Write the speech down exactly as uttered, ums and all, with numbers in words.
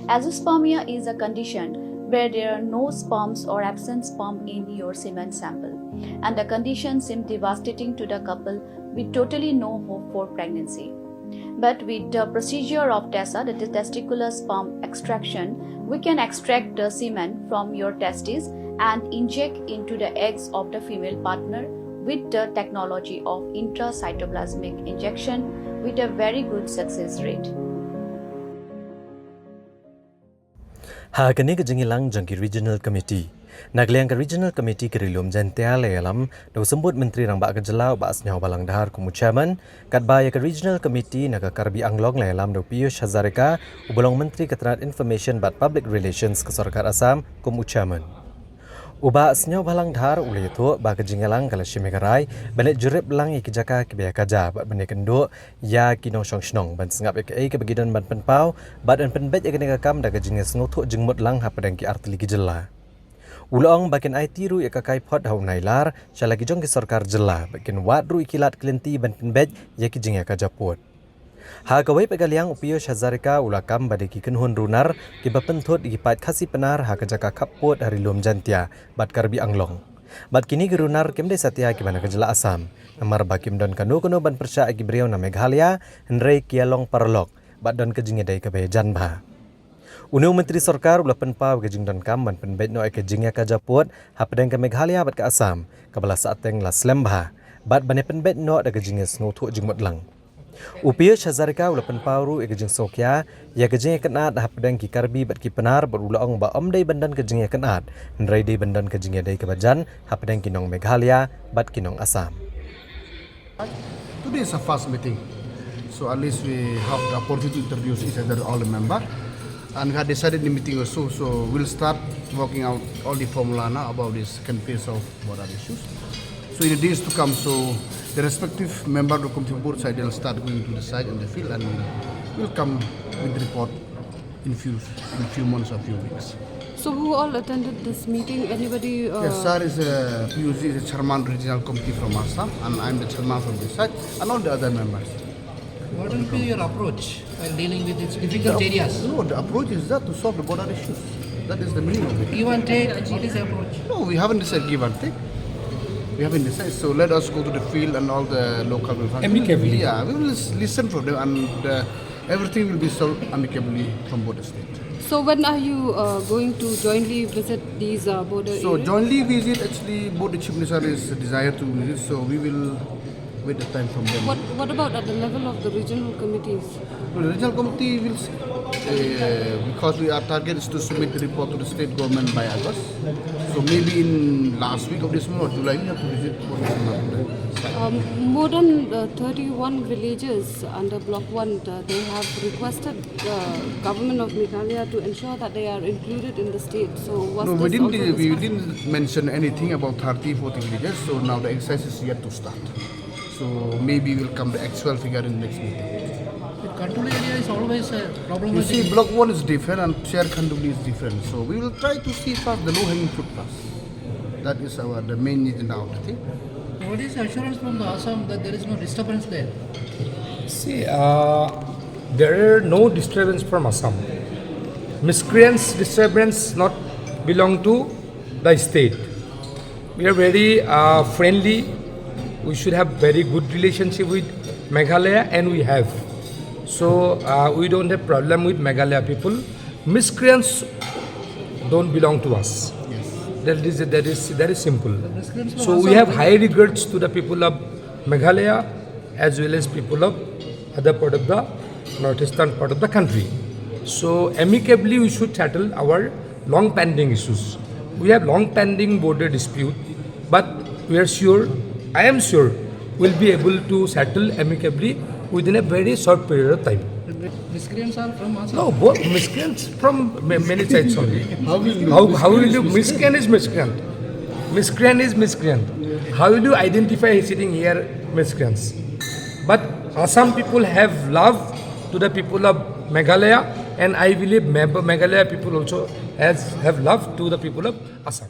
Azoospermia is a condition where there are no sperms or absent sperm in your semen sample, and the condition seemed devastating to the couple with totally no hope for pregnancy. But with the procedure of TESA, that is testicular sperm extraction, we can extract the semen from your testes and inject into the eggs of the female partner with the technology of intracytoplasmic injection with a very good success rate. Ha kane ka jingïalang jong ki Regional Committee, na ka liang ka Regional Committee ka Ri Lum Jaiñtia la ïalam da u Symbud Myntri Rangbah ka Jylla u Bah Sniawbhalang Dhar kum u Chairman, katba ïa ka Regional Committee na ka Karbi Anglong la ïalam da u Piyush Hazarika uba long Myntri ka tnat Information bad Public Relations ka Sorkar Assam kum u Chairman. U Bah Sniawbhalang Dhar u la ïathuh ba ka jingïalang ka la shim ïa ka rai ban leit jurip lang ïa ki jaka kiba ïakajia bad ban ïakynduh ïa ki nongshong shnong ban sngap ïa kaei kaba ki don ban pynpaw bad ban pynbeit ïa kane ka kam da ka jingïasngewthuh jingmut lang hapdeng ki artylli ki jylla. U la ong ba kin aiti ruh ïa ka kaiphod ha u Nailar sha la ki jong ki sorkar jylla bad kin wad ruh ïa ki lad ki lynti ban pynbeit ïa ki jingïakajia pud. Ha kawei pat ka liang u Piyush Hazarika u la kam ba dei ki kynhun runar kiba pynthut ïa ki paid Khasi Pnar ha ka jaka khappud ha Ri Lum Jaiñtia bad Karbi Anglong. Bad kine ki runar kim dei satia kiba na ka jylla Assam, namar ba kim don kano kano ban pyrshah ïa ki briew na Meghalaya, hynrei ki ïalong paralok bad don ka jingïadei kaba ïajan bha. Une u Myntri Sorkar u la pynpaw ïa ka jingdonkam ban pynbeit noh ïa ka jingïakajia pud hapdeng ka Meghalaya bad ka Assam kaba la sahteng la slem bha bad ban ïa pynbeit noh da ka jingïasngewthuh jingmut lang. U Piyush Hazarika u la pynpaw ruh ïa ka jingsngewkhia ïa ka jingïakynad hapdeng ki Karbi bad ki Pnar bad u la ong ba ym dei ban don ka jingïakynad, hynrei dei ban don ka jingïadei kaba jan hapdeng ki nong Meghalaya bad ki nong Assam. Today is a first meeting, so at least we have the opportunity to introduce each other, all the member. And we had decided in the meeting also, so we'll start working out all the formula now about this second phase of border issues. So in the days to come, so the respective member of the committee both side, they'll start going to the site and the field, and we'll come with the report in few, in few months or few weeks. So who all attended this meeting? Anybody? Uh... Yes, sir is a P U C, is a chairman regional committee from Assam, and I'm the chairman from this side, and all the other members. What will be your approach while dealing with these difficult areas? No, the approach is that to solve the border issues. That is the meaning of it. Give and take, what is the approach? No, we haven't decided give and take. We haven't decided. So let us go to the field and all the local. Amicably. Yeah, we will lis-, listen from them, and uh, everything will be solved amicably from both the state. So when are you uh, going to jointly visit these uh, border so areas? Jointly visit, actually, both the chief minister is desired to visit, so we will wait the time from them. What, what about at the level of the regional committees? Well, the regional committee will see, uh, because we, our target is to submit the report to the state government by August. So maybe in last week of this month or July, we have to visit both the regional committees. Um, more than uh, thirty-one villages under Block one, uh, they have requested the government of Meghalaya to ensure that they are included in the state. So was... No, we this didn't, also we discussed? Didn't mention anything about thirty, forty villages. So now the exercise is yet to start. So maybe we'll come the actual figure in next meeting. The control area is always a problem. You see, Block one is different and Share Khanduli is different. So we will try to see first the low-hanging fruit first. That is our, the main agenda of the thing. What is the assurance from the Assam that there is no disturbance there? See, uh, there are no disturbance from Assam. Miscreants disturbance not belong to the state. We are very uh, friendly. We should have very good relationship with Meghalaya, and we have. So uh, we don't have problem with Meghalaya people. Miscreants don't belong to us. Yes. That is, that is, that is simple. So we have high regards to the people of Meghalaya as well as people of other part of the northeastern part of the country. So amicably we should settle our long pending issues. We have long pending border dispute, but we are sure, I am sure, we'll be able to settle amicably within a very short period of time. Miscreants are from Assam? No, both miscreants from ma-, many sides only. How will you... How, how will you... Miscreant is miscreant. Miscreant is miscreant. How will you identify sitting here miscreants? But Assam people have love to the people of Meghalaya, and I believe Meg-, Meghalaya people also has, have love to the people of Assam.